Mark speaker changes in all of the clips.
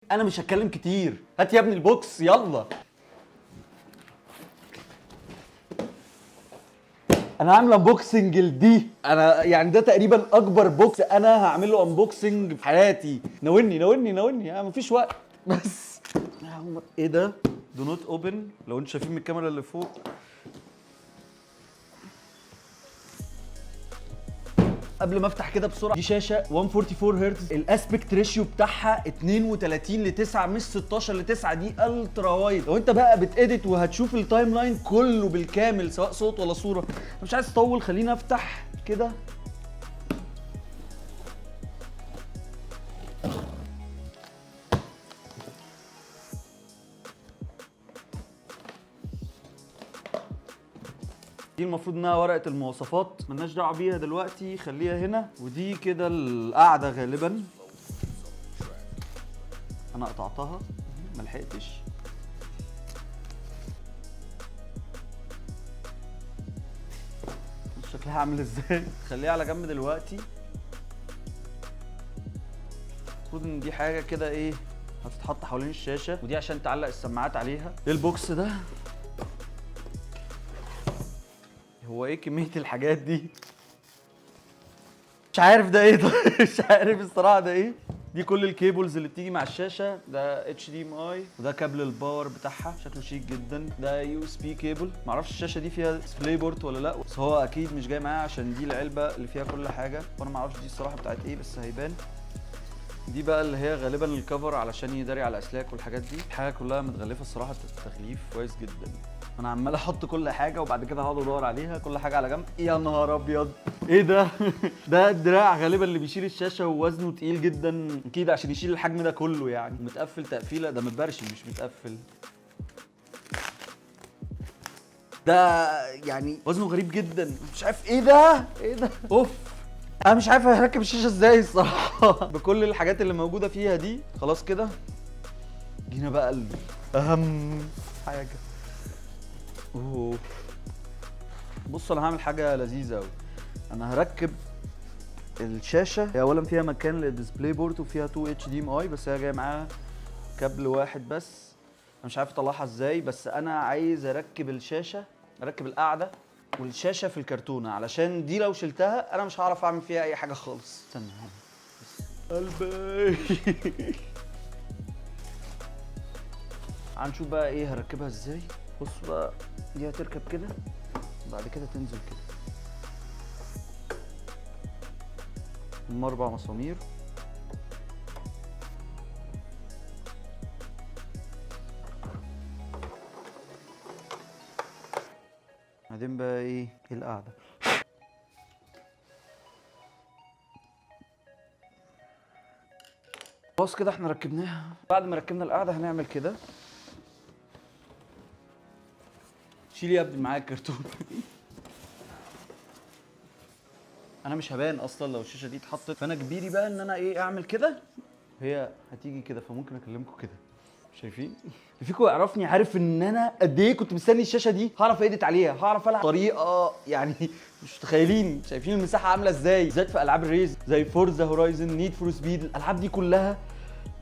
Speaker 1: انا مش هتكلم كتير، هات يا ابني ال box يلا. انا هعمل unboxing لدي، انا يعني ده تقريبا اكبر box انا هعمل له unboxing في حياتي. ناولني ناولني ناولني، انا مفيش وقت. بس ايه ده؟ do not open. لو انتوا شايفين من الكاميرا اللي فوق، قبل ما افتح كده بسرعه، دي شاشة 144 هرتز، ال aspect ratio بتاعها 32 ل 9 مش 16 ل 9، دي ultra wide. لو انت بقى بت edit وهتشوف ال timeline كله بالكامل سواء صوت ولا صوره. مش عايز اطول، خليني افتح كده. دي المفروض انها ورقة المواصفات، ملناش دعوه بيها دلوقتي، خليها هنا. ودي كده القاعدة غالبا انا قطعتها ما لحقتش. شكلها عامل ازاي؟ خليها على جنب دلوقتي. المفروض ان دي حاجة كده ايه هتتحط حوالين الشاشة، ودي عشان تعلق السماعات عليها. ايه ال box ده؟ هو ايه كمية الحاجات دي؟ مش عارف ده ايه. طيب مش عارف الصراحة ده ايه. دي كل ال cables اللي بتيجي مع الشاشة، ده HDMI، وده كابل ال power بتاعها شكله شيك جدا، ده USB cable. معرفش الشاشة دي فيها display port ولا لا، بس هو اكيد مش جاي معايا عشان دي العلبة اللي فيها كل حاجة، وانا معرفش دي الصراحة بتاعت ايه بس هيبان. دي بقى اللي هي غالبا ال cover علشان يداري على الاسلاك والحاجات دي. الحاجة كلها متغلفه الصراحة، التغليف كويس جدا. انا عمال احط كل حاجة وبعد كده هقعد ادور عليها، كل حاجة على جنب. يا نهار ابيض ايه ده؟ ده الدراع غالبا اللي بيشيل الشاشة، ووزنه تقيل جدا اكيد عشان يشيل الحجم ده كله يعني. متقفل تقفيله، ده متبرشم مش متقفل. ده يعني وزنه غريب جدا، مش عارف ايه ده، ايه ده؟ اوف، انا مش عارف هركب الشاشة ازاي الصراحة بكل الحاجات اللي موجودة فيها دي. خلاص كده جينا بقى اهم حاجة. اوه بصوا، انا هعمل حاجة لذيذة قوي. انا هركب الشاشة، هي اولا فيها مكان لل display port وفيها 2 HDMI، بس هي جاية معاها كابل واحد بس. انا مش عارف اطلعها ازاي، بس انا عايز اركب الشاشة، اركب القاعدة والشاشه في الكرتونه، علشان دي لو شلتها انا مش هعرف اعمل فيها اي حاجة خالص. استنى بس قلبي. هنشوف بقى ايه هركبها ازاي. بص بقى، دي هتركب كده بعد كده تنزل كده، هم 4 مسامير. بعدين بقى ايه القعدة. خلاص كده احنا ركبناها. بعد ما ركبنا القعدة هنعمل كده. شيل يا ابني معايا الكرتون. انا مش هبان اصلا لو الشاشة دي اتحطت، فانا كبيري بقى ان انا ايه اعمل كده، هي هتيجي كده، فممكن اكلمكم كده. شايفين؟ اللي فيكم يعرفني عارف ان انا قد ايه كنت مستني الشاشة دي. هعرف edit عليها، هعرف العب طريقه يعني مش متخيلين. شايفين المساحة عامله ازاي؟ بالذات في العاب ال race زي Forza Horizon، Need for Speed، الالعاب دي كلها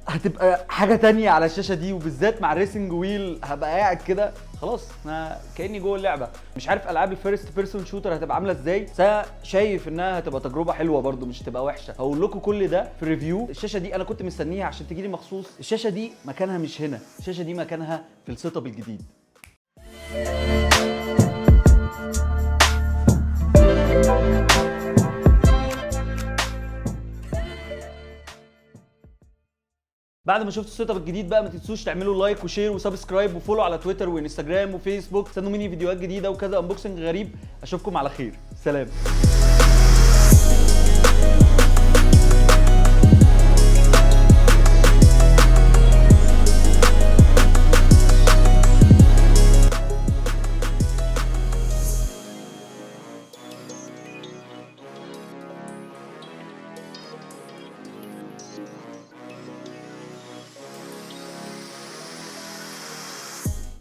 Speaker 1: هتبقى حاجة تانية على الشاشة دي، وبالذات مع ال racing wheel هبقى قاعد كده خلاص انا كاني جوه اللعبة. مش عارف العاب ال first person shooter هتبقى عامله ازاي، بس انا شايف انها هتبقى تجربه حلوة برده، مش هتبقى وحشة. هقول لكم كل ده في review. الشاشة دي انا كنت مستنيها عشان تجي لي مخصوص. الشاشة دي مكانها مش هنا، الشاشة دي مكانها في ال setup الجديد. بعد ما شفتوا ال setup الجديد بقى ما تنسوش تعملوا like و share و subscribe و follow على تويتر وانستجرام وفيسبوك. استنوا مني فيديوهات جديدة وكذا unboxing غريب. اشوفكم على خير، سلام.